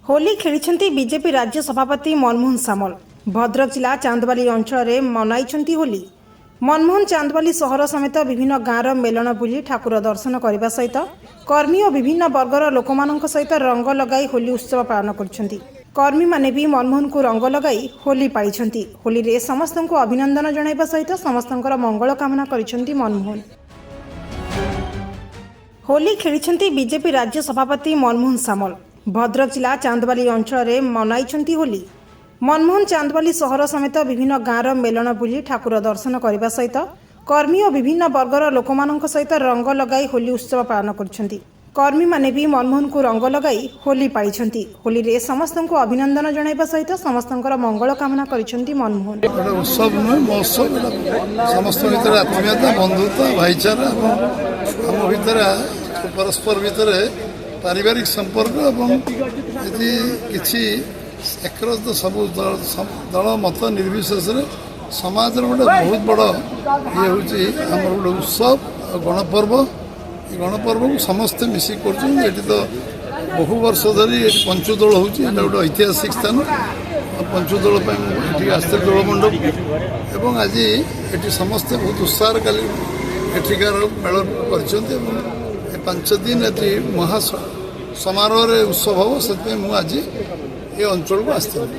ହୋଲି ଖେଳିଛନ୍ତି ବିଜେପି ରାଜ୍ୟ ସଭାପତି ମନମୋହନ ସାମଲ। ଭଦ୍ରକ ଜିଲ୍ଲା ଚାନ୍ଦବାଲି ଅଞ୍ଚଳରେ ମନାଇଛନ୍ତି ହୋଲି। ମନମୋହନ ଚାନ୍ଦବାଲି ସହର ସମେତ ବିଭିନ୍ନ ଗାଁର ମେଲଣ ବୁଲି ଠାକୁର ଦର୍ଶନ କରିବା ସହିତ କର୍ମୀ ଓ ବିଭିନ୍ନ ବର୍ଗର ଲୋକମାନଙ୍କ ସହିତ ରଙ୍ଗ ଲଗାଇ ହୋଲି ଉତ୍ସବ ପାଳନ କରିଛନ୍ତି। କର୍ମୀମାନେ ବି ମନମୋହନଙ୍କୁ ରଙ୍ଗ ଲଗାଇ ହୋଲି ପାଳିଛନ୍ତି। ହୋଲିରେ ସମସ୍ତଙ୍କୁ ଅଭିନନ୍ଦନ ଜଣାଇବା ସହିତ ସମସ୍ତଙ୍କର ମଙ୍ଗଳ କାମନା କରିଛନ୍ତି ମନମୋହନ। ହୋଲି ଖେଳିଛନ୍ତି ବିଜେପି ରାଜ୍ୟ ସଭାପତି ମନମୋହନ ସାମଲ। ଭଦ୍ରକ ଜିଲ୍ଲା ଚାନ୍ଦବାଲି ଅଞ୍ଚଳରେ ମନାଇଛନ୍ତି ହୋଲି। ମନମୋହନ ଚାନ୍ଦବାଲି ସହର ସମେତ ବିଭିନ୍ନ ଗାଁର ମେଲଣ ବୁଲି ଠାକୁର ଦର୍ଶନ କରିବା ସହିତ କର୍ମୀ ଓ ବିଭିନ୍ନ ବର୍ଗର ଲୋକମାନଙ୍କ ସହିତ ରଙ୍ଗ ଲଗାଇ ହୋଲି ଉତ୍ସବ ପାଳନ କରିଛନ୍ତି। କର୍ମୀମାନେ ବି ମନମୋହନଙ୍କୁ ରଙ୍ଗ ଲଗାଇ ହୋଲି ପାଳିଛନ୍ତି। ହୋଲିରେ ସମସ୍ତଙ୍କୁ ଅଭିନନ୍ଦନ ଜଣାଇବା ସହିତ ସମସ୍ତଙ୍କର ମଙ୍ଗଳ କାମନା କରିଛନ୍ତି ମନମୋହନ। ଗୋଟେ ଉତ୍ସବ ନୁହେଁ, ମହୋତ୍ସବ। ଏଇଟା ସମସ୍ତଙ୍କ ଭିତରେ ଆତ୍ମୀୟତା, ବନ୍ଧୁତା, ଭାଇଚାରା ଏବଂ ଆମ ଭିତରେ ପରସ୍ପର ଭିତରେ ପାରିବାରିକ ସମ୍ପର୍କ ଏବଂ ଏଠି କିଛି ଏକ୍ରସ୍ ତ ସବୁ ଦଳ ମତ ନିର୍ବିଶେଷରେ ସମାଜର ଗୋଟେ ବହୁତ ବଡ଼ ଇଏ ହେଉଛି ଆମର ଗୋଟେ ଉତ୍ସବ ଆଉ ଗଣପର୍ବ। ଏ ଗଣପର୍ବକୁ ସମସ୍ତେ ମିଶିକି କରୁଛନ୍ତି। ଏଠି ତ ବହୁ ବର୍ଷ ଧରି ଏଠି ପଞ୍ଚୁଦୋଳ ହେଉଛି। ଏଇଟା ଗୋଟେ ଐତିହାସିକ ସ୍ଥାନ ଆଉ ପଞ୍ଚୁଦୋଳ ପାଇଁ ମୁଁ ଏଠିକି ଆସିଥିଲି ଦୋଳ ମଣ୍ଡପ ଏବଂ ଆଜି ଏଠି ସମସ୍ତେ ବହୁତ ଉତ୍ସାହରେ କାଲି ଏଠିକାର ମେଳ କରିଛନ୍ତି ଏବଂ ଏ 5 ଦିନ ଏଠି ମହା ସମାରୋହରେ ଉତ୍ସବ ହେବ। ସେଥିପାଇଁ ମୁଁ ଆଜି ଏ ଅଞ୍ଚଳକୁ ଆସିଥିଲି।